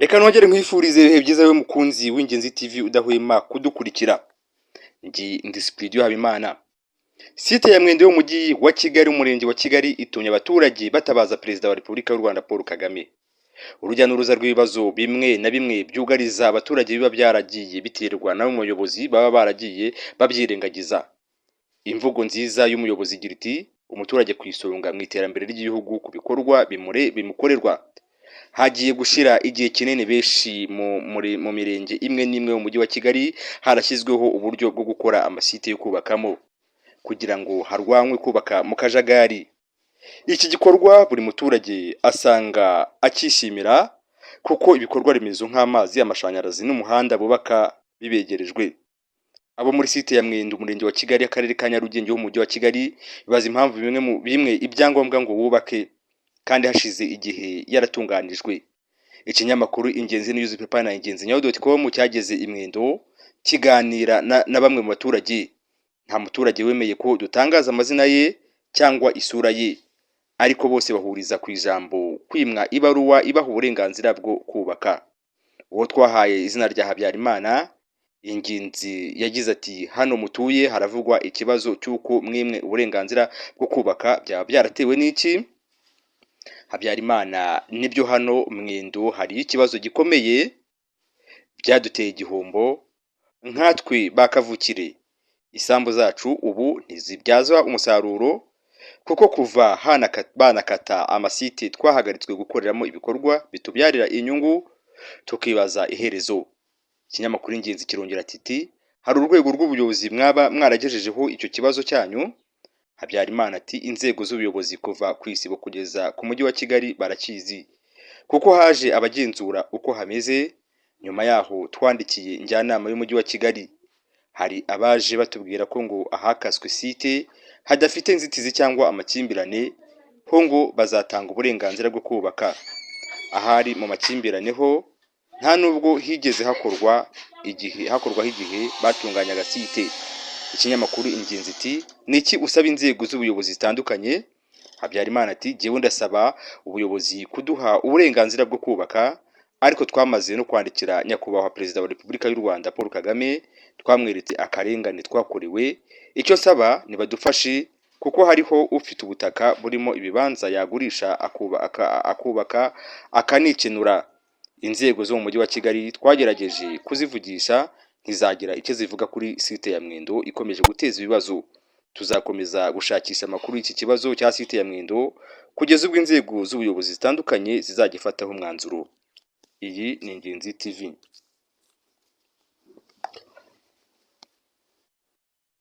Reka nongere nkwifurize ibihe byiza we mukunzi w'Ingenzi TV udahwema kudukurikira. Ndi Spridio Habimana. Site ya Mwendo yo mu mujyi wa Kigali, umurenge wa Kigali, itumye abaturage batabaza Perezida wa Repubulika y'u Rwanda Paul Kagame. Urujya n'uruza rw'ibibazo bimwe na bimwe byugariza abaturage biba byaragiye biterwa na bamwe mu bayobozi baba baragiye babyirengagiza. Imvugo nziza y'umuyobozi igira iti: "Umuturage ku isonga mu iterambere ry'igihugu ku bikorwa bimukorerwa." Hagiye gushira igihe kinini benshi mu mirenge imwe n'imwe mu mujyi wa Kigali harashyizweho uburyo bwo gukora amasite yo kubakamo kugira ngo harwanywe kubaka mu kajagari. Iki gikorwa buri muturage asanga akishimira kuko ibikorwa remezo nk'amazi, amashanyarazi n'umuhanda bubaka bibegerejwe. Abo muri site ya Mwendo, umurenge wa Kigali, akarere ka Nyarugenge ho mu mujyi wa Kigali, bibaza impamvu bimwe mu bimwe ibyangombwa ngo wubake kandi hashize igihe yaratunganijwe. Ikinyamakuru Ingenzi Newspaper na Ingenzi.com cyageze i Mwendo kiganira na bamwe mu baturage. Nta muturage wemeye ko dutangaza amazina ye cyangwa isura ye, ariko bose bahuriza ku ijambo kwimwa ibaruwa ibaha uburenganzira bwo kubaka. Uwo twahaye izina rya Habyarimana Ingenzi yagize ati: "Hano mutuye haravugwa ikibazo cy'uko mwimwe uburenganzira bwo kubaka, byaba byaratewe n'iki?" Habyarimana: "Nibyo, hano Mwendo hari ikibazo gikomeye, byaduteye igihombo nkatwe ba kavukire. Isambu zacu ubu ntizibyazwa umusaruro kuko kuva banakata amasite twahagaritswe gukoreramo ibikorwa bitubyarira inyungu, tukibaza iherezo." Ikinyamakuru Ingenzi kirongera kiti: "Hari urwego rw'ubuyobozi mwaba mwaragejejeho icyo kibazo cyanyu?" Habyarimana ati: "Inzego z'ubuyobozi kuva ku isibo kugeza ku mujyi wa Kigali barakizi, kuko haje abagenzura uko hameze. Nyuma yaho twandikiye njyanama y'umujyi wa Kigali. Hari abaje batubwira ko ngo ahakaswe site hadafite inzitizi cyangwa amakimbirane ho ngo bazatanga uburenganzira bwo kubaka. Ahari mu makimbirane ho nta nubwo higeze hakorwa igihe hakorwaho igihe batunganyaga site." Ikinyamakuru Ingenzi iti: "Ni iki usaba inzego z'ubuyobozi zitandukanye?" Habyarimana ati: "Jyewe ndasaba ubuyobozi kuduha uburenganzira bwo kubaka, ariko twamaze no kwandikira Nyakubahwa Perezida wa Repubulika y'u Rwanda Paul Kagame, twamweretse akarengane twakorewe. Icyo nsaba nibadufashe kuko hariho ufite ubutaka burimo ibibanza yagurisha akubaka akanikenura." Inzego zo mu mujyi wa Kigali twagerageje kuzivugisha ntizagira icyo zivuga kuri site ya Mwendo ikomeje guteza ibibazo. Tuzakomeza gushakisha amakuru y'iki kibazo cya site ya Mwendo kugeza ubwo inzego z'ubuyobozi zitandukanye zizagifataho umwanzuro. Iyi ni Ingenzi TV.